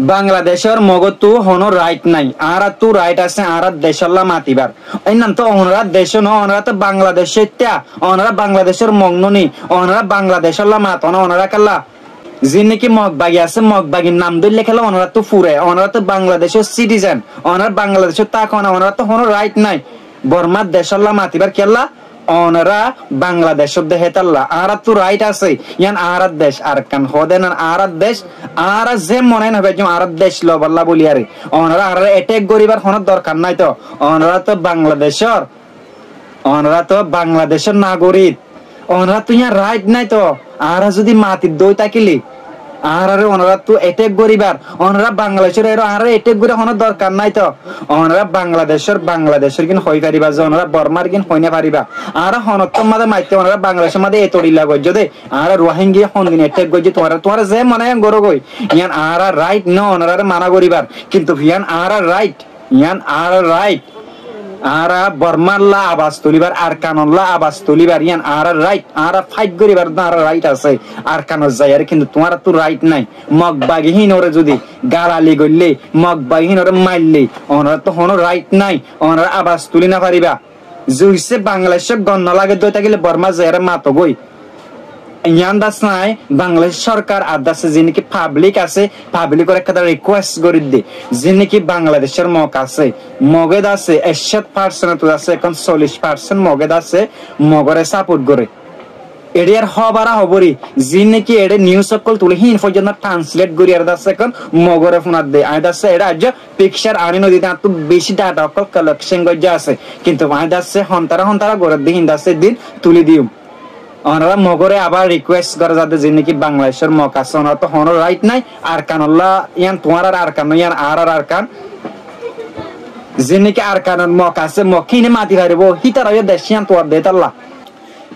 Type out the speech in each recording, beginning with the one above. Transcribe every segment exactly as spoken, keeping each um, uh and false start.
Bangladecór Mogóttu honó rait nái. Añáráttu rait asé, añárár decólla matibár. Éinnanttú onorá decó noó, onorá tó Bangladecóitta, onorá Bangladecór Mog noní, onorá Bangladecólla mato na, onorá kiyólla? Ziín niki Mog bagi asé, Mog bagir nam dóille kiyólla onoráttu fure, onorá tó Bangladecór citizen, onorá Bangladecót táko na, onoráttu honó rait nái. Bormár decólla matibár kiyólla? Onorá Bangladecót de hétalla. Añáráttu rait asé, yían añárár dec, Arkan hoóde nan añárár dec, añára ze mone hoó faijjum añárár dec lobolla bóli aré. Onorá añáráre etek goríbar honó dorkar nái to. Onorá tó Bangladecór, onorá tó Bangladecór nagorik. Onoráttu yían rait nái to. Añára zudi matit dói tákile, añáráre onoráttu etek goríbar, onorá Bangladecór eró añáráre etek gorí honó dorkar nái to. Onorá Bangladecór, Bangladecór gín hoói faribá ze onorá Bormár gín hoói no faribá. Añára honóttor mazé maitté onorá Bangladecór mazé e torilla goijjó dé, añára Ruáingga hondin etek goijjé tuáñra, tuáñra ze mone hoó goró goi. Yían añárar rait noó onoráre mana goríbar, kintu yían añárar rait. Yían añárar rait. Añára Bormálla abas tulíbar, Arkanolla abas tulíbar, yían añárar rait. Añára fáit goríbar dé añárar rait asé Arkanot zaiyaré, kintu tuáñráttu rait nái. Mog bagi híinoré zudi galali goillé, Mog bagi híinoré maillé, onoráttu honó rait nái, onorá abas tulí no faribá. Zuicé Bangladecót gom no lage dói tákile Bormá zaiyaré mato goi. Yián dase Bangladec sorkar ar dase ziín niki pablik asé, pablikóre ekkáda rikuwes gorí de. Ziín niki Bangladecór Mog asé, Mogé dase ekcót parsent ottu dase ehón sollic parsent Mogé dase Mogóre sapot goré. Eçé ar hóbara hóbori, ziín niki eçé nius ókkol tulé híin foijjonto transleit gorí ar dase ehón Mogóre fúnar de. Aññí dase eçé aijjó pikcar aní nodí, tañáttu beci dhata ókkol kolekcon goijjá asé. Kintu aññí dase hontara hontara gorédde híin dase eddin tulí diyum. Onorá Mogóre abar rikuwes gorá zadde, ziín niki Bangladecór Mog asé, onoráttu honó rait nái. Arkanolla yían tuáñrar Arkan noó, yían añárar Arkan. Ziín niki Arkanor Mog asé, Mog híine mati faribóu, hítara yó dec yían tuáñr de hétalla.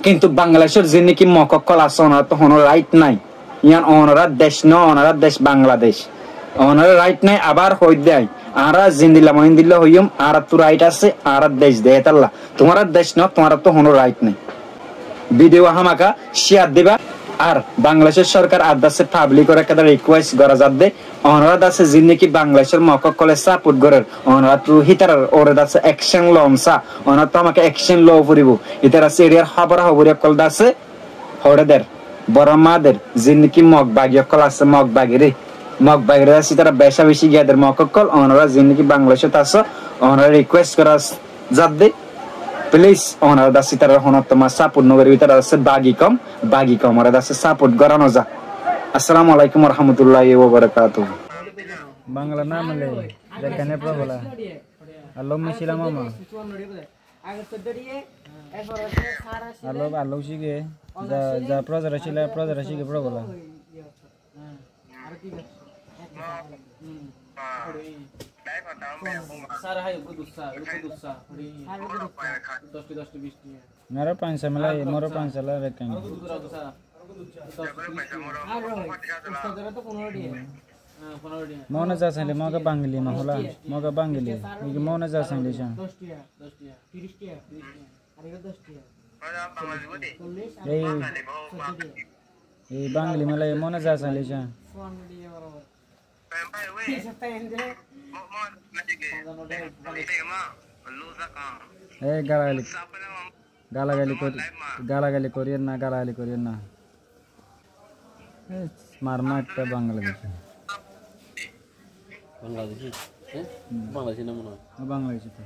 Kintu Bangladecór ziín niki Mog ókkol asé, onoráttu honó rait nái. Yían onorár dec noó, onorár dec Bangladec. Onorár rait nái, abar hoóidde aññí. Añára zendilla mone endilla hoiyúm, añáráttu rait asé, añárár dec de hétalla. Tuáñrár dec noó, tuáñráttu honó rait nái. Vidiyo hámaka ciyar diba. Ar Bangladecór sorkar ar dase pablikóre ekkáda rikuwes gorá zadde, onorá dase ziín niki Bangladecór Mog ókkolé sapot gorér, onoráttu hítarar uore dase ekcon loon sá, onoráttu hámaka ekcon loó foribóu. Hítara dase eçé ar hóbora hóbori ókkol dase hoçé der, Bormá der, ziín niki Mog bagi ókkol asé, Mog bagiré, Mog bagiré dase ítara beca beci giya der Mog ókkol, onorá ziín niki Bangladecót asó, onoráre rikuwes gorá zadde, pilis, onorá dase ítarar honóttor mazé sapot no gorí, ítara dase bagi kom, bagi komoré dase sapot gorá no za. Assalamu alaikum warahmatulláhi wabarakátuhu. Bangla nam le, dekane problem. Allo misila mama. Allo, allo sige. Za, za, prozara sila, prozara sige problem. Moro pansa mela, moro pansa la rekang. Mone za sangli, moga bangli ma hola, moga bangli. Igi mone za sangli san. Ei, ei bangli mela, mone za sangli san. Ei galagali, galagali kori, galagali koriyo na, galagali koriyo na. Ei, mar mar ekta Bangladeshi. Bangladeshi? Eh? Hmm. Bangladeshi na mone hoy. Ó Bangladeshi to.